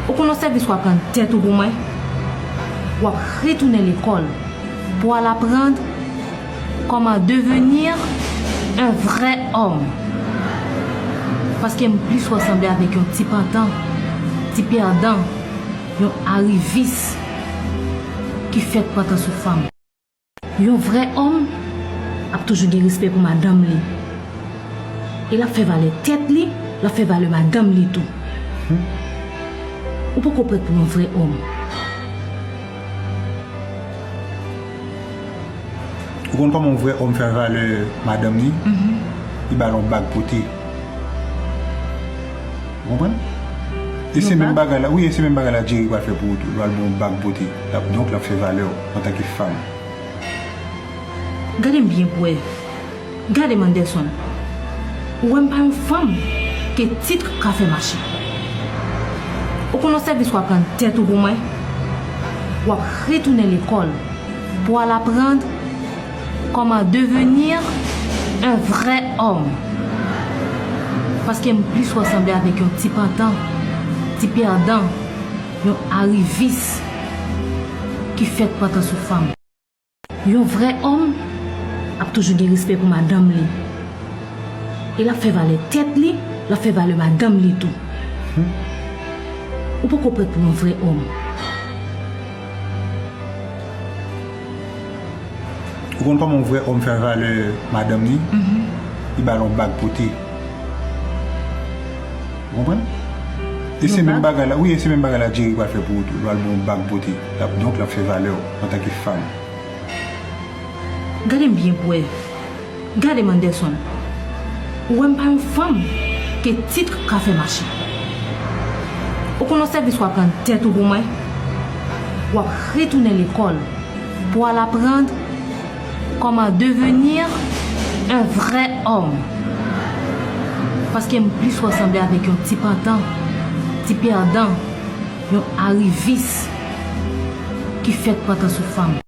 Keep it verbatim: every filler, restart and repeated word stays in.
Ou konn yon sèvis w ap rann tèt ou pou mwen? W ap retounen lekòl pou w al aprann comment devenir un vrai homme. Paske m plis wè w sanble avèk yon ti pantan, ti pèdan, yon arivis ki fèk pantan sou fanm. Yon vrè òm ap toujou gen respè pou madanm li. E l ap fè valè tèt li, l ap fè valè madanm li tou. Ou poko prèt pou yon vrè òm. Ou konn kòman yon vrè òm fè valè madanm li? Li ba l yon bag pote. Ou konprann? E se menm bagay la, wi, e se menm bagay la Jerry pral fè pou ou tou. Li pral ba w yon bag pote. L ap, donk, l ap fè valè w antanke fanm. Gade m byen pou wè. Gade m, Anderson. Ou wè m pa yon fanm ke tit ka fè mache. Ou konn yon sèvis w ap rann tèt ou pou mwen? W ap retounen lekòl pou w al aprann comment devenir un vrai homme. Paske m plis wè w sanble avèk yon ti pantan, ti pèdan, yon arivis ki fèk pantan sou fanm. Yon vrè òm ap toujou gen respè pou madanm li. E l ap fè valè tèt li, l ap fè valè madanm li tou. Ou poko prèt pou yon vrè òm. Ou konn kòman yon vrè òm fè valè madanm li? Li ba l yon bag pote. Ou konprann? E se menm bagay la, wi, e se menm bagay la Jerry pral fè pou ou tou. Li pral ba w yon bag pote. L ap, donk, l ap fè valè w antanke fanm. Gade m byen pou wè. Gade m, Anderson. Ou wè m pa yon fanm ke tit ka fè mache. Ou konn yon sèvis w ap rann tèt ou pou mwen? W ap retounen lekòl pou w al aprann comment devenir un vrai homme. Paske m plis wè w sanble avèk yon ti pantan, ti pèdan, yon arivis ki fèk pantan sou fanm.